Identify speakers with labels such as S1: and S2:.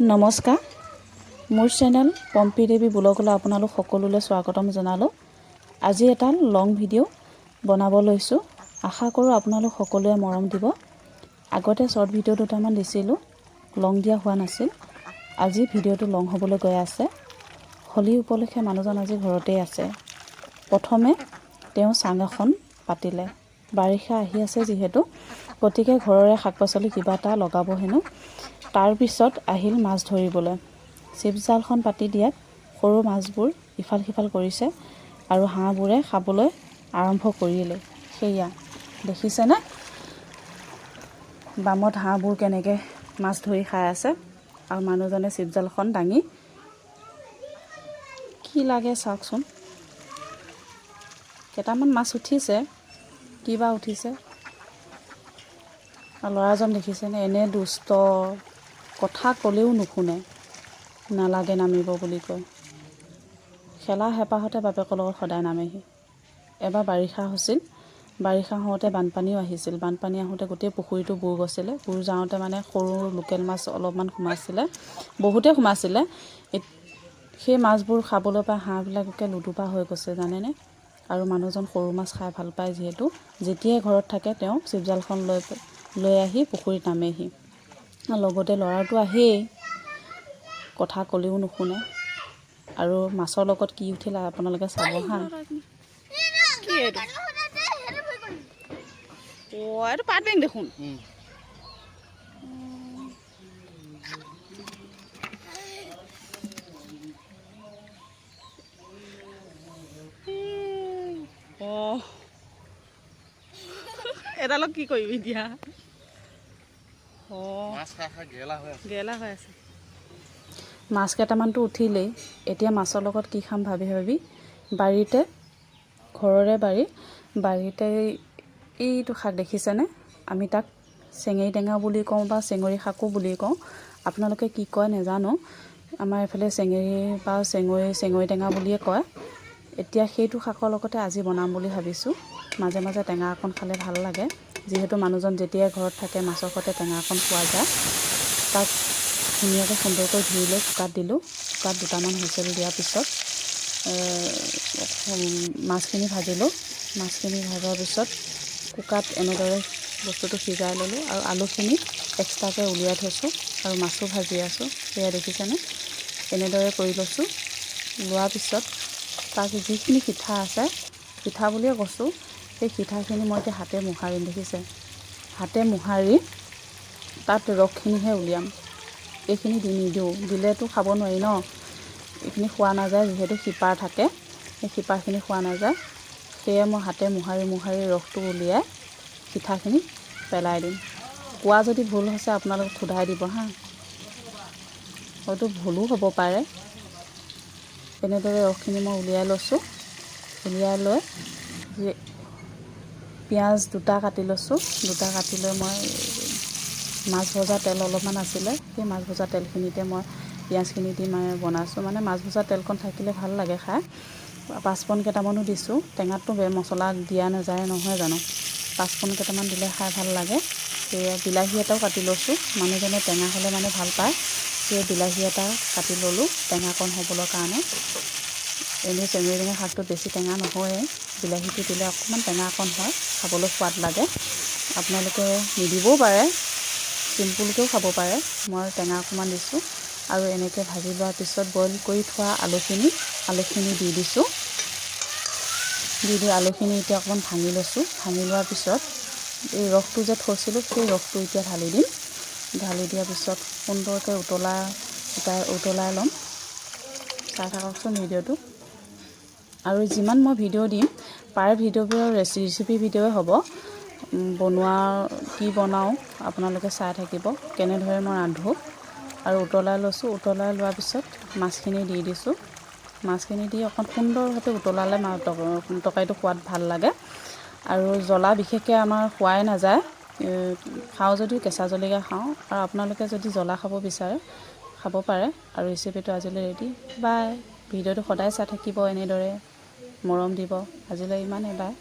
S1: নমস্কাৰ, মোৰ চেনেল পম্পী দেৱী ব্লগলৈ আপোনালোক সকলোলৈ স্বাগতম জনালোঁ। আজি এটা লং ভিডিঅ' বনাব লৈছোঁ। আশা কৰোঁ আপোনালোক সকলোৱে মৰম দিব। আগতে শ্বৰ্ট ভিডিঅ' দুটামান দিছিলোঁ, লং দিয়া হোৱা নাছিল। আজি ভিডিঅ'টো লং হ'বলৈ গৈ আছে। হোলী উপলক্ষে মানুহজন আজি ঘৰতেই আছে। প্ৰথমে তেওঁ চাং এখন পাতিলে। বাৰিষা আহি আছে যিহেতু, গতিকে ঘৰৰে শাক পাচলি কিবা এটা লগাব হেনো। তাৰপিছত আহিল মাছ ধৰিবলৈ। চিপজালখন পাতি দিয়াত সৰু মাছবোৰ ইফাল সিফাল কৰিছে আৰু হাঁহবোৰে খাবলৈ আৰম্ভ কৰিলে। সেয়া দেখিছেনে, বামত হাঁহবোৰ কেনেকৈ মাছ ধৰি খাই আছে আৰু মানুহজনে চিপজালখন দাঙি কি লাগে চাওকচোন। কেইটামান মাছ উঠিছে, কি বা উঠিছে। আৰু ল'ৰাজন দেখিছেনে, এনে দুষ্ট, কথা ক'লেও নুশুনে, নালাগে নামিব বুলি কয়। খেলা হেঁপাহতে বাপেকৰ লগত সদায় নামেহি। এবাৰ বাৰিষা হৈছিল। বাৰিষা হওঁতে বানপানীও আহিছিল। বানপানী আহোঁতে গোটেই পুখুৰীটো বুৰ গৈছিলে। বুৰ যাওঁতে মানে সৰু লোকেল মাছ অলপমান সোমাইছিলে, বহুতেই সোমাইছিলে। সেই মাছবোৰ খাবলৈ পাই হাঁহবিলাকে লুডুপা হৈ গৈছে, জানেনে? আৰু মানুহজন সৰু মাছ খাই ভাল পায় যিহেতু, যেতিয়াই ঘৰত থাকে তেওঁ চিপজালখন লৈ লৈ আহি পুখুৰীত নামেহি। লগতে ল'ৰাটো আহেই, কথা ক'লেও নুশুনে। আৰু মাছৰ লগত কি উঠিল আপোনালোকে চাব হা। কি এইটো? অ', এইটো পাত বেং দেখোন। অঁ, এডালক কি কৰিবি এতিয়া? অঁ।
S2: মাছ খাই খাই গেলা হৈ আছে।
S1: গেলা হৈ আছে। মাছ কেইটামানতো উঠিলেই। এতিয়া মাছৰ লগত কি খাম ভাবি ভাবি বাৰীতে, ঘৰৰে বাৰীতে এইটো শাক দেখিছেনে? আমি তাক চেঙেৰী টেঙা বুলি কওঁ বা চেঙৰি শাকো বুলি কওঁ। আপোনালোকে কি কয় নাজানো। আমাৰ এইফালে চেঙেৰী বা চেঙৰি টেঙা বুলিয়ে কয়। এতিয়া সেইটো শাকৰ লগতে আজি বনাম বুলি ভাবিছোঁ। মাজে মাজে টেঙা অকণ খালে ভাল লাগে। যিহেতু মানুহজন যেতিয়াই ঘৰত থাকে, মাছৰ সৈতে টেঙা অকণ খোৱা যায়। তাক ধুনীয়াকৈ সুন্দৰকৈ ধুই লৈ কুকাৰত দিলোঁ। কুকাৰত দুটামান হুইচেল দিয়াৰ পিছত মাছখিনি ভাজিলোঁ। মাছখিনি ভজাৰ পিছত কুকাৰত এনেদৰে বস্তুটো সিজাই ল'লোঁ আৰু আলুখিনি এক্সট্ৰাকৈ উলিয়াই থৈছোঁ আৰু মাছো ভাজি আছোঁ। সেয়া দেখিছেনে? এনেদৰে কৰি লৈছোঁ। লোৱাৰ পিছত তাক যিখিনি সিঠা আছে, সিঠা বুলিয়ে কৈছোঁ, সেই সিঠাখিনি মই এতিয়া হাতে মোহাৰিম। দেখিছে, হাতে মোহাৰি তাত ৰসখিনিহে উলিয়াম। এইখিনি দি নিদিওঁ, দিলেতো খাব নোৱাৰি ন। এইখিনি খোৱা নাযায়, যিহেতু শিপা থাকে, সেই শিপাখিনি খোৱা নাযায়। সেয়ে মই হাতে মোহাৰি মোহাৰি ৰসটো উলিয়াই সিঠাখিনি পেলাই দিম। কোৱা যদি ভুল হৈছে, আপোনালোকে সোধাই দিব হা। হয়তো ভুলো হ'ব পাৰে। এনেদৰে ৰসখিনি মই উলিয়াই লৈছোঁ। উলিয়াই লৈ পিঁয়াজ দুটা কাটি লৈছোঁ। দুটা কাটি লৈ মই মাছ ভজা তেল অলপমান আছিলে, সেই মাছ ভজা তেলখিনিতে মই পিঁয়াজখিনি দি মানে বনাইছোঁ। মানে মাছ ভজা তেলকণ থাকিলে ভাল লাগে খাই। পাঁচফোৰণ কেইটামানো দিছোঁ। টেঙাততো মছলা দিয়া নাযায়, নহয় জানো? পাঁচফোৰণ কেইটামান দিলে খাই ভাল লাগে। সেয়া বিলাহী এটাও কাটি লৈছোঁ। মানুহজনে টেঙা হ'লে মানে ভাল পায়। সেয়ে বিলাহী এটা কাটি ল'লোঁ টেঙাকণ হ'বলৈ কাৰণে। এনেই চেঙেলী টেঙা শাকটোত বেছি টেঙা নহয়ে, বিলাহীটো দিলে অকণমান টেঙা অকণ হয়, খাবলৈ সোৱাদ লাগে। আপোনালোকে নিদিবও পাৰে, চিম্পুলকৈও খাব পাৰে। মই টেঙা অকণমান দিছোঁ আৰু এনেকৈ ভাজি লোৱাৰ পিছত বইল কৰি থোৱা আলুখিনি দি দিছোঁ। দি দি আলুখিনি এতিয়া অকণমান ভাঙি লৈছোঁ। ভাঙি লোৱাৰ পিছত এই ৰসটো যে থৈছিলোঁ, সেই ৰসটো এতিয়া ঢালি দিম। ঢালি দিয়াৰ পিছত সুন্দৰকৈ উতলাই ল'ম। চাই থাককচোন ভিডিঅ'টো। আৰু যিমান মই ভিডিঅ' দিম, প্ৰায় ভিডিঅ'বোৰ ৰেচিপি ভিডিঅ'ই হ'ব। বনোৱা, কি বনাওঁ আপোনালোকে চাই থাকিব, কেনেদৰে মই ৰান্ধোঁ। আৰু উতলাই লৈছোঁ। উতলাই লোৱাৰ পিছত মাছখিনি দি দিছোঁ। মাছখিনি দি অকণ সুন্দৰভাৱে উতলালে তৰকাৰীটো সোৱাদ ভাল লাগে। আৰু জ্বলা বিশেষকৈ আমাৰ খোৱাই নাযায়। খাওঁ যদিও কেঁচা জলকীয়া খাওঁ। আৰু আপোনালোকে যদি জ্বলা খাব বিচাৰে, খাব পাৰে। আৰু ৰেচিপিটো আজিলৈ ৰেডি। বাই। ভিডিঅ'টো সদায় চাই থাকিব, এনেদৰে মৰম দিব। আজিলৈ ইমানেই, বাই।